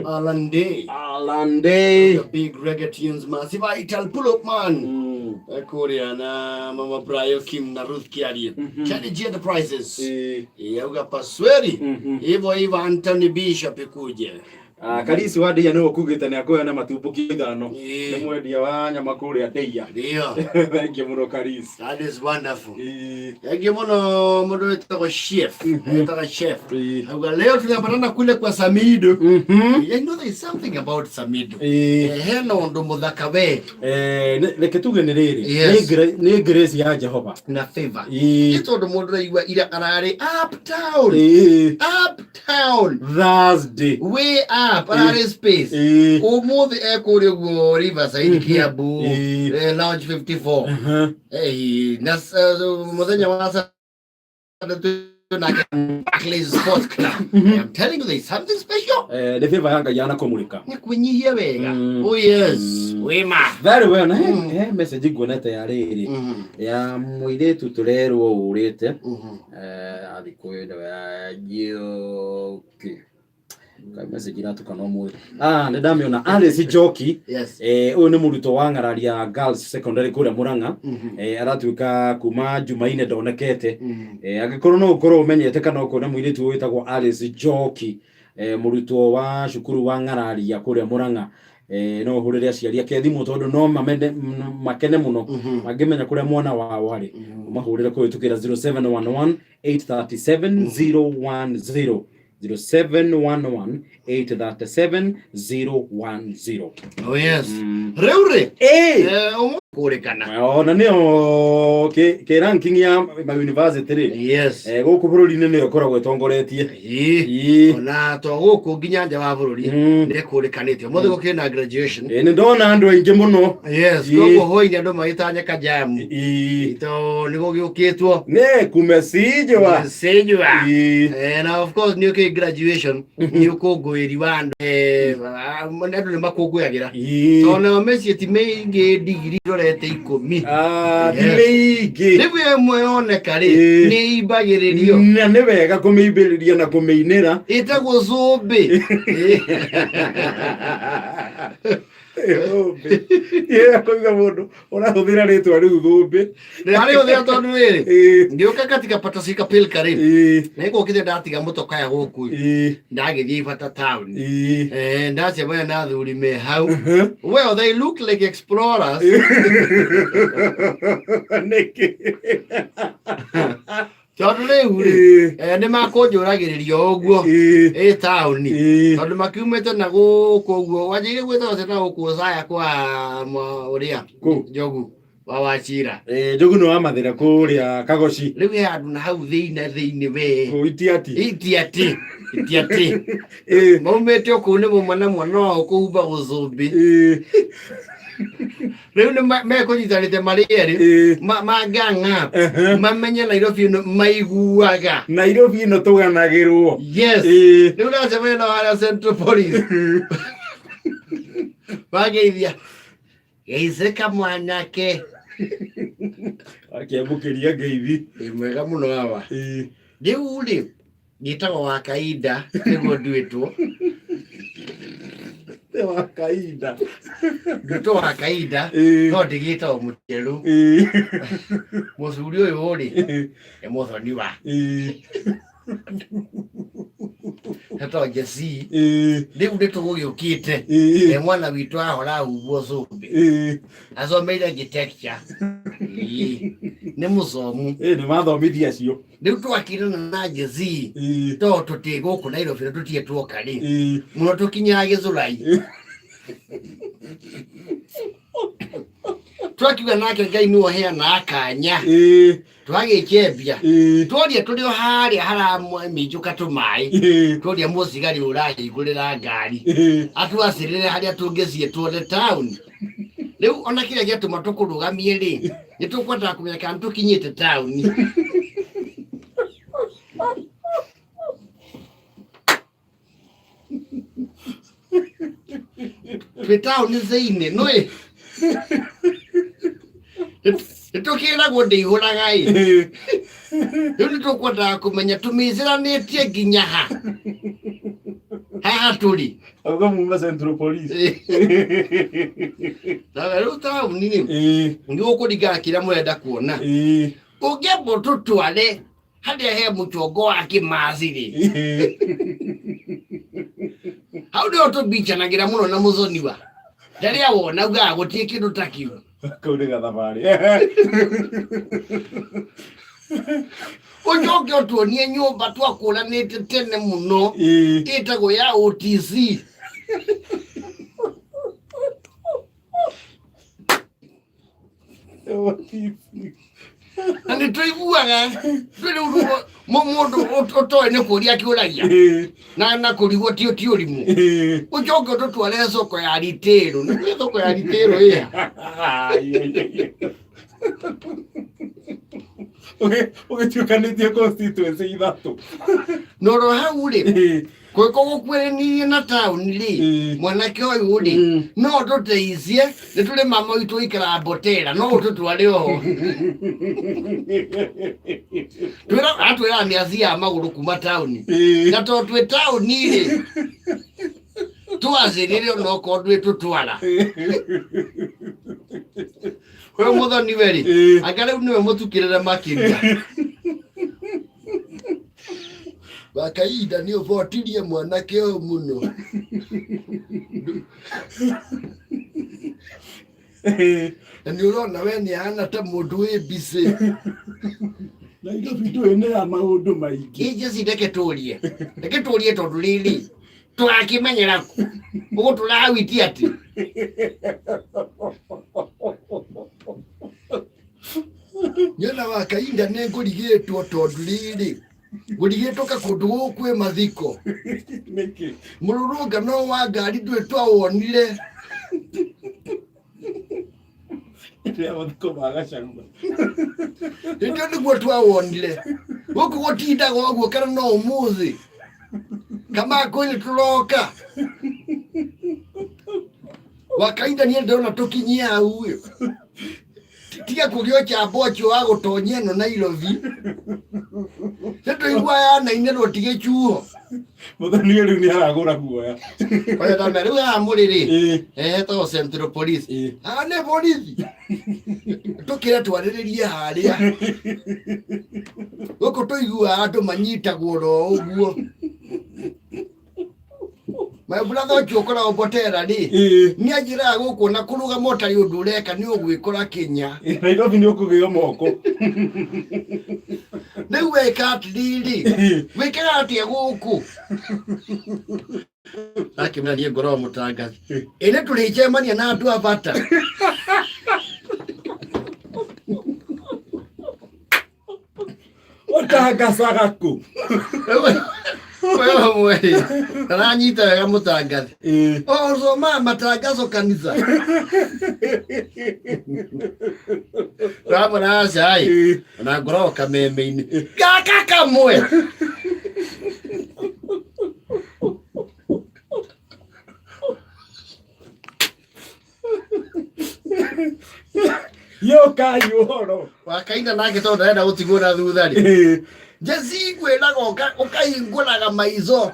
Alan Day. Alan Day. The big reggae tunes massive Ital pull up man. Kuria na Mama Brayo Kim na Ruth Kiarie. Charlie G Enterprises. Yauga pasweri. Hivyo hivyo Anthony Bishop ikuje. Ah, Karisi wa Ndeia nĩwe ũkugĩte nĩ akũheana matumbũki 5. Nĩ mwendia wa nyama kũrĩa Ndeia. Ndio. Thank you mũno Karisi. That is wonderful. Thank you muno mundu witagwo chef. Witagwo chef. Auga leo tunapatana kule kwa Samido. I know there is something about Samido. Hena undu muthaka we. Reke tuge nĩ rĩrĩ. Yes. Nĩ grace ya Jehova. Na favor. Nĩ tondu mundu raigua ira ararĩ uptown. Uptown. Thursday. Way up ararĩ space. Umuthi ekũrĩa ũguo Riverside Kiambu. Lounge 54. Na muthenya wa Saturday nake Barclays Sports Club. I'm telling you there is something special. Nĩ favor ya Ngai yanakũmũrĩka. Nĩ kwĩnyihia wega. Oh yes. Wĩma. Very well. Na he message nguonete ya rĩrĩ. Ya mũirĩtu tũrerwo ũrĩte. Athikũ ĩno ya Njoki. Kaĩ message iratukana ũmũthĩ. Ah, nĩ ndamĩona Alice Njoki. Yes. Ũyũ nĩ mũrutwo wa Ng'araria Girls Secondary kũrĩa Murang'a. Aratuĩka kuma Jumaine ndonekete. Angĩkorwo no ũkorwo ũmenyete kana ũkona mũirĩtu ũyũ wĩtagwo Alice Njoki, mũrutwo wa cukuru wa Ng'araria kũrĩa Murang'a, no ũhũrĩre aciari ake thimũ tondũ no mamene, makene mũno mangĩmenya kũrĩa mwana wao arĩ. Ũmahũrĩre kũhĩtũkĩra 0711 837 010, 0711 837 010. Oh yes. Rĩu rĩ. Ũmũkũrĩkana. Ona nĩyo kĩ ranking ya ma university rĩ. Yes. Gũkũ bũrũri-inĩ nĩyo ĩkoragwo ĩtongoretie. Ona to gũkũ nginya nja wa bũrũri nĩ kũrĩkanĩte. Ũmũthĩ gũkĩrĩ na graduation. Nĩ ndona andũ aingĩ mũno. Yes, koguo hwainĩ andũ magĩtanya kajamu. To nĩ gũgĩũkĩtwo. Nĩ kumesijwa. Kumesijwa. Na of course nĩ ũkĩ graduation nĩ ũkũngũĩri wa andũ. Andũ nĩ makũngũyagĩra. Tondũ nao mĩciĩ ti mĩingĩ ndigiri ndorete 10. Ti mĩingĩ. Rĩu ĩmwe yoneka rĩ, nĩ imbagĩrĩrio. Na nĩ wega kũmĩimbĩrĩria na kũmĩinĩra. Ĩtagwo cũmbĩ. Thũmbĩ. Yea kũiga mũndũ ũrahũthĩra rĩtwa rĩu thũmbĩ. Ndĩrarĩhũthĩra tondũ rĩrĩ, ngĩũka katika patasika pilka rĩ, nĩngũkĩte ndatiga mũtokaya gũkũ, ndagĩthiĩ Ibata town. Ndacemania na athuri me hau. Well, they look like explorers. Nĩkĩ? Tondũ rĩu rĩ, nĩ makũnjũragĩrĩria ũguo ĩ taũni, tondũ makiumĩte na gũkũ ũguo wanjĩire gwĩta na gũkũ caya kwa ũrĩa Njogu wa Wachira. Njogu nĩ wa Mathĩra kũrĩa Kagoci. Rĩu he handũ na hau thĩinĩ thĩinĩ we. Kũ Itiati. Itiati. Itiati. Maumĩte o kũu nĩ mũmwe na mwana wao kũhumba gũcũmbĩ. Rĩu nĩ mekũnyitanĩte marĩ erĩ mangang'a mamenye Nairobi ĩno maiguaga. Nairobi ĩno tũganagĩrwo. Yes. Rĩu ndacemania nao harĩa Central Police. Mageithia. Geithĩka mwanake. Akĩamũkĩria ngeithi. Ĩ mwega mũno awa. Rĩu rĩ, ngĩtagwo wa Kainda nĩguo nduĩtwo. Nĩ wa Kainda. Nduĩtwo wa Kainda, no ndigĩtagwo Mũtieru. Mũcuri ũyũ rĩ, nĩ mũthoni wa. Etagwo Jesse. Rĩu nĩ tũgũgĩũkĩte. Nĩ mwana witũ ahora ahumbwo cumbĩ. Athomeire architecture. Nĩ mũthomu. Nĩ mathomithia acio. Rĩu twakirana na Jesse. To tũtĩ gũkũ Nairobi na tũtirĩ tuoka rĩ. Mũno tũkinyaga Gĩthũrai. Twakiuga nake Ngai nĩwe ũheanaga kanya. Twagĩkĩambia. Tworia tũrĩ o harĩa haramĩnjũka tũmaĩ. Tworia mũcigari ũrahingũrĩra ngari. Atwacĩrĩre harĩa tũngĩthiĩ tuone taũni. Rĩu ona kĩrĩa gĩatũma tũkũrũgamie rĩ, nĩ tũkwendaga kũmenya kana tũkinyĩte taũni. Twĩ taũni thĩinĩ nũĩ nĩtũkĩragwo ndĩihũraga ĩ, rĩu nĩtũkwendaga kũmenya tũmĩcĩranĩtie nginya ha haha tũrĩ. Auga muma Central Police. Na rĩu taũni rĩ, nĩ ũkũringana kĩrĩa mũrenda kuona. Ũngĩamba ũtũtware harĩa he mũchongo wa kĩmaci rĩ, hau nĩho tũmbichanagĩra mũno na mũthoniwa. Rĩrĩa wona ugaga gũtirĩ kĩndũ ta kĩu. Kau nĩ gathabarĩ. Ũcoke ũtuonie nyũmba twakũranĩte tene mũno ĩtagwo ya OTC. Na nĩ tũiguaga rĩu mũndũ ũtoĩ nĩ kũria akĩũragia na kũrigwo ti ũrimũ. Ũcoke ũtũtware soko ya ritĩrũ. Nĩ soko ya ritĩrũ ĩya? Ũgĩtuĩkanĩtie constituency ithatũ. Noro hau rĩ, kwĩko gũkuĩrĩnirie na taũni rĩ, mwanake ũyũ rĩ, no ũtũteithie. Nĩ tũrĩ mama witũ ũikaraga Mbotera, no ũtũtware oho. Atwĩraga nĩ athiaga magũrũ kuma taũni, na tondũ twĩ taũni rĩ, twacĩrĩre onokorwo ndwĩ tũtwara. Ũyũ mũthoni we rĩ, anga rĩu nĩwe mũtukĩrĩre makĩria. Wakainda nĩ ũbotirie mwanake ũyũ mũno. Na nĩ ũrona we nĩ ahana ta mũndũ wĩ busy. Nairobi ndũĩ nĩ ya maũndũ maingĩ. Ĩ reke tũrie, reke tũrie, tondũ rĩrĩ tũgakĩmenyera kũ ũgũtũrawiti atĩ nyona wakainda nĩ ngũrigĩtwo, tondũ rĩrĩ ngũrigĩtwo ka kũndũ gũkũ kwĩ mathiko. Nĩkĩ? Mũrũrũngano wa ngari ndũĩ twawonire. Rĩa mathiko ma Gachagua. Hĩndĩ ĩyo nĩguo twawonire gũkũ gũtindaga ũguo, kana no ũmũthĩ kamakũi nĩ tũroka. Wakainda niĩ ndĩrona tũkinyie hau ĩ. Tiga kũgĩa ũcamba ũcio wa gũtonyia ĩno Nairobi, nĩ tũigua yanainĩrwo ti gĩcuho. Mũthoni rĩu nĩ aragũra guoya. Oya ndamera rĩu haha mũrĩ rĩ, hetagwo Central Police. Haha nĩ borithi, tũkĩre twarĩrĩrie harĩa gũkũ tũiguaga andũ manyitagwo ro ũguo. My brother ũcio ũkoragwo Mbotera rĩ, nĩ anjĩraga gũkũ na kũrũgama ũtarĩ ũndũ ũreka nĩ ũgwĩkora Kenya. Nairobi nĩ ũkũgĩo moko. Rĩu weka atĩrĩrĩ, wĩkaga atĩa gũkũ? Akĩmera niĩ ngoragwo mũtangathi, ĩ nĩ tũrĩcemania na andũ a bata. Ũtangacaga kũ? Wewe mweri aranyita wega mũtangathi. Ũcomaga matangazo kanitha ramona acai na ngoragwo kameme-inĩ gaka kamwe. Yokai ũhoro. Wakaina nake tondũ ndarenda gũtigwo na thutha rĩ, njeci ngwĩraga ũkahingũraga maico,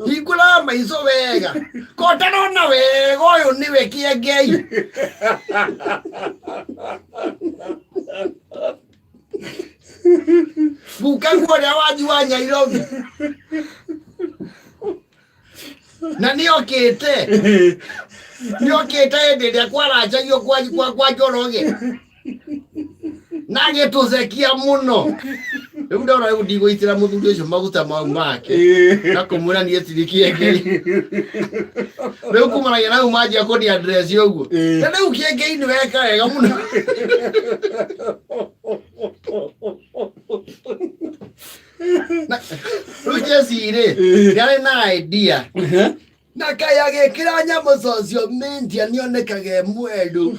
hingũraga maico wega, ko ũtarona wega ũyũ nĩwe kĩengei. Gukaguo ũrĩa wanji wa Nyairobi na nĩokĩte nĩokĩte hĩndĩ ĩrĩa kwaranjagio kwa Njoroge na agĩtũthekia mũno. Rĩu ndona rĩu ndigũitĩra mũthuri ũcio maguta mau make na kũmwĩra niĩ tirĩ kĩengei. Rĩu kumanagia na manjia kũni address ũguo. Na rĩu kĩengei nĩ weka wega mũno. Rĩu Jesse rĩ, nĩ arĩ na idea na kaĩ agĩkĩra nyamũ social media nĩonekaga e mwerũ.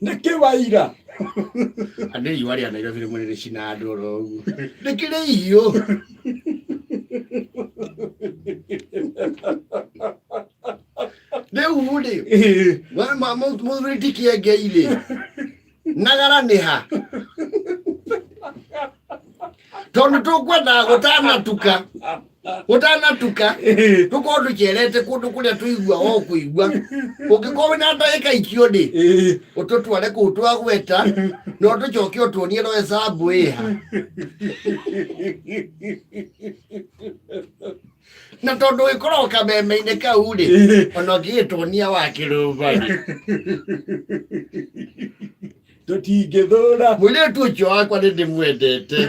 Nĩkĩ waira? Andũ riũa rĩa Nairobi rĩmwe nĩ rĩcina andũ oro ũguo, rĩkĩrĩ ihiũ. Rĩu rĩ, mũthuri ti kĩengei rĩ, nagara nĩ ha? Tondũ tũkwendaga gũtanatuka. Gũtanatuka tũkorwo tũcerete kũndũ kũrĩa tũigua o kũigua. Ũngĩkorwo wĩna ndagĩka icio rĩ, ũtũtware kũu twagweta na ũtũcoke ũtuonie no hesabu ĩha. Na tondũ ĩkoragwo kameme-inĩ kau rĩ, ona ũngĩgĩtuonia wa kĩrũmba rĩ. Tũtingĩthũra. Mũirĩtu ũcio wakwa nĩ ndĩmwendete.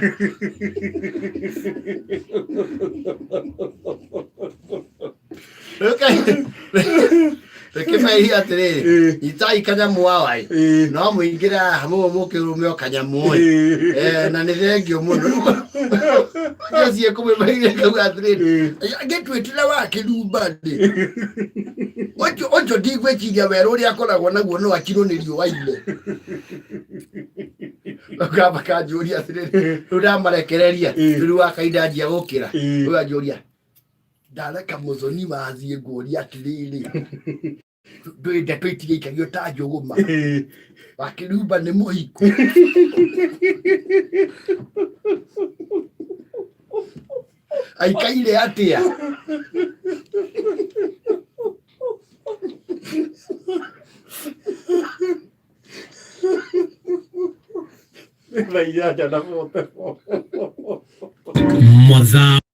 Reke mehia atĩrĩrĩ, nyitai kanyamũ awai no mũingĩre haha mũguo mũkĩrũme o kanyamũ ĩ. Na nĩ thengio mũno. Ũcio kũmĩmaire kau atĩrĩrĩ, angĩtwĩtĩra wa kĩrumba rĩ, ũcio ũcio ndigwĩciria werũ ũrĩa akoragwo naguo no acinwo nĩ riũa ime. Kamba kanjũria atĩrĩrĩ, rĩu ndamarekereria, rĩu wakainda anjia gũkĩra, rĩu anjũria ndareka mũthoni wathiĩ ngũria atĩrĩrĩ, ndũĩ ndeto itigĩikagio ta njũgũma, wakĩrumba nĩ mũhiku. Aikaire atĩa? Thaa 8 na 44. Mathaa.